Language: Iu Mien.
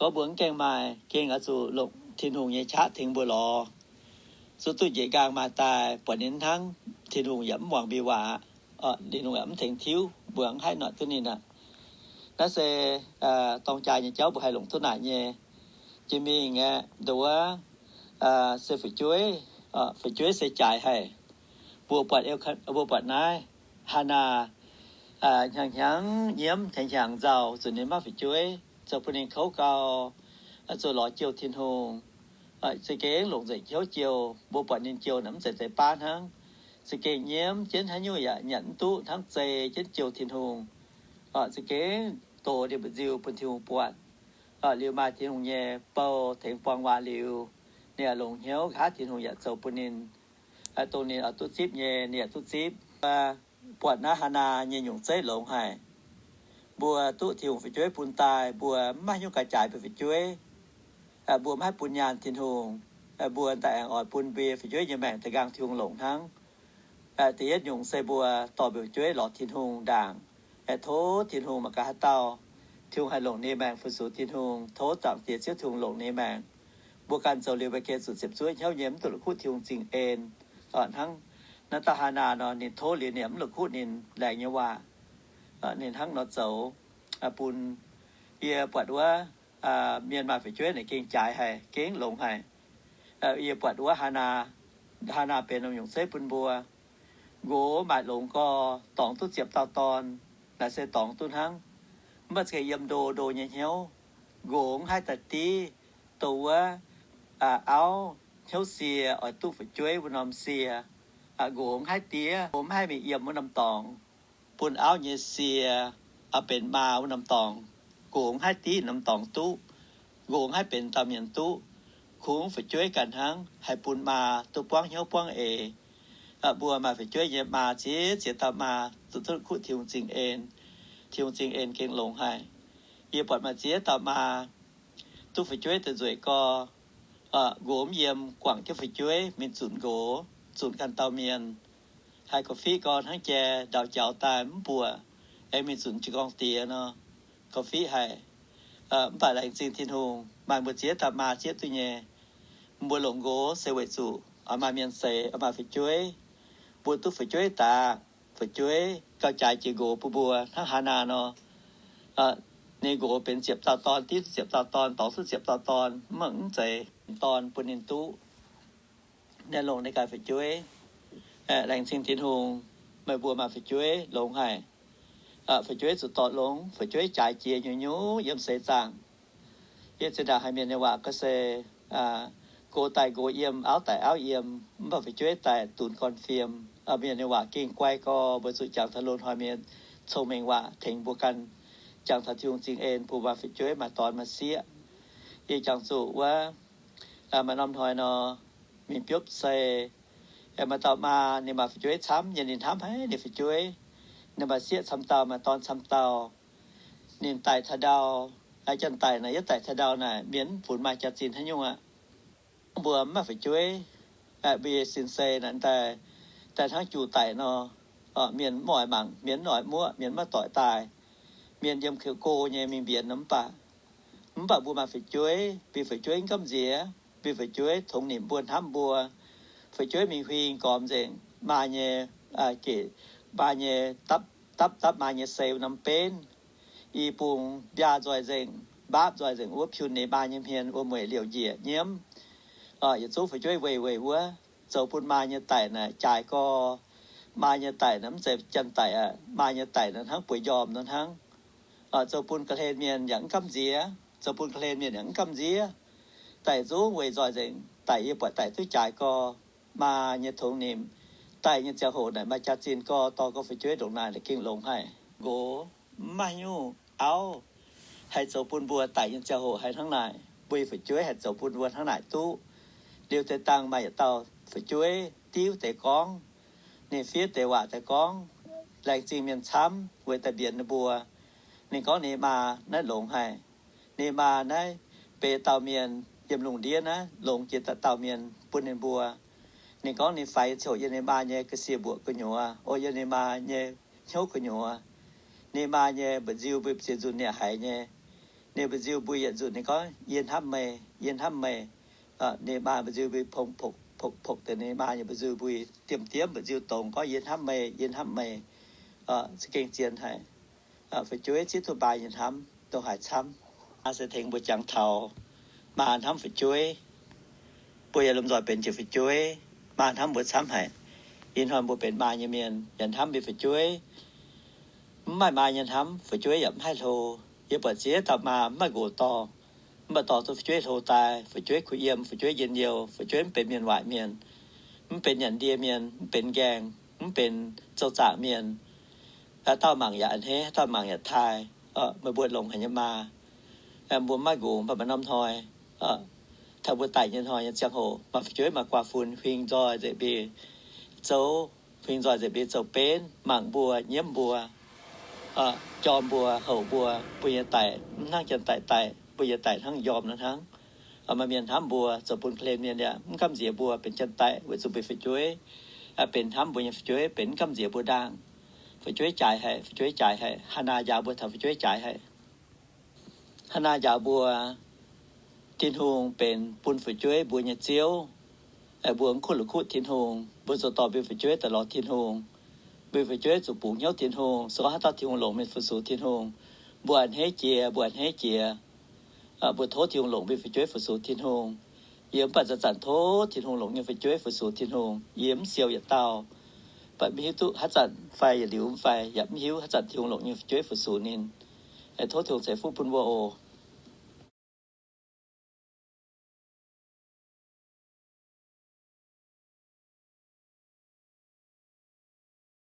Gorngv mbuo mv gaengh maaih, gengh oix zuqc longc Tin-Hungh nyei qaqv tengx mbuo lorz, zuqc duqv njiec nqaang maaih daaih, buatc ninh hnangv, Tin-Hungh yaac mv muangx mbuo waac, Tin-Hungh yaac mv tengx tiuv, mbuo mv haih noic duqv ninh aqv. Naaiv se dorng jaa nyei jauv mbuo haih longc duqv naaic nyei. Jiex mingh aeqv, nduov, se fu'jueiv, fu'jueiv se jaaix haic. Mbuo buatc, mbuo buatc naaiv, Haanaa hnyangx-hnyangx nyiemv, hnyangx-hnyangx nzauh, zuqc ninh maiv fu'jueiv, zoux bun ninh kouv gau, zuqc lorz jouh Tin-Hungh. Za'gengh longc nzengc hnyouv jouh. Mbuo buatc ninh jouh naaic mv zeiz deix baav hnangv. Za'gengh nyiemv jienv haaix nyungc yaac nyanc mv duqv, hnangv zei jienv jouh Tin-Hungh. Za'gengh dox ninh mbu'nziu bun Tin-Hungh buatc. Liuz maaih Tin-Hungh nyei bou tengx buang waac liuz, ninh yaac longc hnyouv nqa'haav Tin-Hungh yaac zoux bun ninh, dongh ninh oix duqv zipv nyei, ninh yaac duqv zipv. Buatc naaiv Haanaa nyei nyungc zeiv longx haic. Mbuo duqv Tin-Hungh fu'jueiv bun daaih, mbuo mv maaih haaix nyungc gauh jaaix mbuo fu'jueiv. Mbuo mv haih bun nyaanh Tin-Hungh. Mbuo daaih aengx oix bun mbuo fu'jueiv nyei maengc da'nqaang Tin-Hungh longc hnangv. Da'yietv nyungc se mbuo dorh mbuo fu'jueiv lorz Tin-Hungh ndaangc. Tov Tin-Hungh mangc gaax haaix dauh Tin-Hungh haih longc ninh maengc fu-sux Tin-Hungh, tov Zaangc Diex Ziouv Tin-Hungh longc ninh maengc. Mbuo ganh zoux liuz mbuo gengh zuqc ziepc zuoqv hnyouv nyei, mv duqv la'kuqv Tin-Hungh zingh en. Hnangv naaiv dauh Haanaa nor, ninh tov liuz ninh mv la'kuqv ninh laengz nyei waac. Ninh hnangv nor zoux bun yie buatc wuov mienh maaih fu'jueiv naaic gengh jaaix haic, gengh longx haic. Yie buatc wuov Haanaa, Haanaa benx norm nyungc zeiv bun mbuo. Nqox maaih longx gorx, dorngx duqv ziepc dauh dorn, naaic se dorngx duqv hnangv. Mv baac za'gengh yiem ndo ndo nyei hnyouv. Nqox mv haih daaih div dongh wuov auv hnyouv sie oix duqv fu'jueiv wuov norm sie. Nqox mv haih diev, nqox mv haih mingh yiem wuov norm dorngx, bun auv nyei sie benx maa wuov norm dorngx. Nqox mv haih div norm dorngx duqv. Nqox mv haih benx dauh mienh duqv. Kungx fu'jueiv ganh hnangv haih bun maa duqv buangv hnyouv buangv eix. Mbuo maaih fu'jueiv nyei maa, ziex ziex dauh maa zuqc duqv kuv Tin-Hungh zingh en. Tin-Hungh zingh en gengh longx haic. Yie buatc maaih ziex dauh maa duqv fu'jueiv daaih nzueic gorx, nqox mv yiem, guangc jienv fu'jueiv mingh zunc nqox, zunc ganh dauh mienh. Haiz korv-fiqv gorx hnangv jai ndau jaux daaih mv buoqc, aengx mingh zunc jiu gorngv diex nor, korv-fiqv haic. Mv baac laengz zingh Tin-Hungh maaih mbuo ziex dauh maa zieqv duqv nyei. Mbuo longc nqox se weic zuqc oix maaih mienh seix, oix maaih fu'jueiv. Mbuo duqv fu'jueiv daaih, fu'jueiv gauh jaaix jiex nqox bun mbuo hnangv Haanaa nor. Ninh nqox benx ziepc dauh dorn, div duqv ziepc dauh dorn, dorngx duqv ziepc dauh dorn, mv mangc mv zeiz dorn bun ninh duqv. Ninh longc ninh ganh fu'jueiv. Laengz zingh Tin-Hungh, meih mbuo maaih fu'jueiv longx haic. Fu'jueiv zuqc dorh longx, fu'jueiv jaaix jiex nyungc-nyungc yiem seix zaangc. Yie zinh ndaangc haiz mienh nyei waac gorngv se, gox daic gox yiem, auv daic auv yiem, mv baac fu'jueiv daic dunx gorn fiem. Mienh nyei waac gengh guai gorx, mbuo zuqc jangx taux loz-hnoi mienh cong-mengh waac tengx mbuo ganh jangx taux Tin-Hungh zingh en bun maaih fu'jueiv, maaih dorn maaih sieqv. Yie jangx zuqc wuov maaih norm hnoi nor, mingh biopv sei, maaih dauh maa ninh maaih fu'jueiv camv nyei, ninh hnamv haic ninh fu'jueiv. Ninh maaih sieqv camv dauh, maaih dorn camv dauh. Ninh daic taux ndau, janx-daic naaic, yietv daic taux ndau naaic, mienh mv funx maaih jaax-zinh haaix nyungc aqv. Mbuo mv maaih fu'jueiv, mbuo nyei sin-sei naaic daaih, daaih hnangv juv daic nor. Mienh mv oix mangc, mienh mv oix muoqv, mienh mv maaih doic daaih. Mienh yiem kouv go nyei mingh mbienx nor mv baac, mv baac mbuo maaih fu'jueiv, mbuo fu'jueiv mv gamh nziex, mbuo fu'jueiv tongx nimc mbuo, hnamv mbuo. Fu'jueiv mingh huing gormx nzengc maa nyei, gec maa nyei, dapv dapv maa nyei sei norm benv. I bung mbiaa nzoih nzengc, mbaapv nzoih nzengc wuov, piun ninh maa nyei hmien wuom-mueic liouc njiec nyiemv. Yietc zungv fu'jueiv weic weic wuov, zoux bun maa nyei daic naaic jaaix gorx. Maa nyei daic naaic mv zeiz janx-daic aqv. Maa nyei daic naaic hnangv bueix njormh nor hnangv. Zoux bun ga'hlen mienh yaac mv gamh nziex, zoux bun ga'hlen mienh yaac mv gamh nziex. Daic zungv weic nzoih nzengc, daic yie buatc daic duqv jaaix gorx. Maa nyei tongx nimc, daic nyei ziangh hoc naaic maaih jaax-zinh gorx, dorh gorx fu'jueiv ndongc naaic, naaic gengh longx haic. Nqox mv maaih nyungc auv haih zoux bun mbuo daic nyei ziangh hoc haih hnangv naaic. Mbuo nyei fu'jueiv haih zoux bun mbuo hnangv naaic duqv. Liuz deix dangh maaih yietc dauh fu'jueiv diuv deix gorngv, ninh fiev deix waac daaih gorngv, laengz zingh mienh camv weic daaih mbienx ninh mbuo. Ninh gorngv ninh maa naaiv longx haic. Ninh maa naaiv benx dauh mienh yiem lungh ndiev naaiv longx jiex dauh dauh mienh bun ninh mbuo. Ninh gorngv ninh faix ziouc yiem ninh maa nyei ga'sie mbuoqc gu'nyuoz, o, yiem ninh maa nyei hnyouv gu'nyuoz. Ninh maa nyei mba'nziu mbuo ziex nzunc ninh haiz nyei. ninh mba'nziu mbui yietc nzunc ninh gorngv, Yie hnamv meih, yie hnamv meih. Ninh maa mba'nziu mbui pongx pokv pokv deix ninh maa nyei mba'nziu mbui diemv diemv mba'nziu dongz gorngv, Yie hnamv meih, yie hnamv meih. Za'gengh zien haic. Fu'jueiv zieqv duqv maa nyei hnamv dongh haaix camv. Aa se tengx mbuo jangx taux maa hnamv fu'jueiv. Mbuo yaac lomh nzoih benx jiex fu'jueiv. Maa hnamv mbuo camv haic. Ih hnoi mbuo benx maa nyei mienh yaac hnamv mbuo fu'jueiv. Mv maaih maa nyei hnamv, fu'jueiv yaac mv haih hlo. Yie buatc ziex dauh maa mv maaih nqox dorh, mv baac dorh duqv fu'jueiv hlo daaih, fu'jueiv kuh yiem, fu'jueiv njien-youh, fu'jueiv mv benx mienh waaic mienh, mv benx nyanc ndie mienh, mv benx nqaengh, mv benx zoux zaangc mienh. Haaix dauh mangc yaac a'hneiv, haaix dauh mangc yaac taaih. Meih mbuo longx haic nyei maa. Mbuo mv maaih nqox, mv baac maaih norm hnoi, taux mbuo daic nyei hnoi nyei ziangh hoc, maaih fu'jueiv maaih guaax fun huing nzoih nzengc mbuo zoux, huing nzoih nzengc mbuo zoux benv, mangc mbuo, nyiemv mbuo, jorm mbuo, houc mbuo. Mbuo nyei daic mv hnangv janx-daic daic, mbuo nyei daic hnangv njormh nor hnangv. Maaih mienh hnamv mbuo zoux bun ga'hlen mienh yaac mv gamh nziex mbuo benx janx-daic weic zuqc mbuo fu'jueiv, benx hnamv mbuo nyei fu'jueiv benx mv gamh nziex mbuo ndaangc. Fu'jueiv jaaix haic, fu'jueiv jaaix haic. Hannaa njaaux mbuo taux fu'jueiv jaaix haic. Hannaa njaaux mbuo, Tin-Hungh benx bun fu'jueiv mbuo nyei Ziouv. Mbuo mv kutv la'kuqv Tin-Hungh, mbuo zuqc dorh mbuo fu'jueiv daaih lorz Tin-Hungh. Mbuo fu'jueiv zuqc bungx hnyouv Tin-Hungh. Se gorngv haaix dauh Tin-Hungh longc mienh fu-sux Tin-Hungh, mbuo a'hneiv jiex, mbuo a'hneiv jiex. Mbuo tov Tin-Hungh longc mbuo fu'jueiv fu-sux Tin-Hungh. Yie mv baac zanc-zanc tov Tin-Hungh longc nyei fu'jueiv fu-sux Tin-Hungh. Yie mv siou yietc dauh, mv baac mv hiuv duqv haaix zanc fai yietc liuz mv fai, yaac mv hiuv haaix zanc Tin-Hungh longc nyei fu'jueiv fu-sux ninh. Tov Tin-Hungh ceix fuqv bun mbuo oc.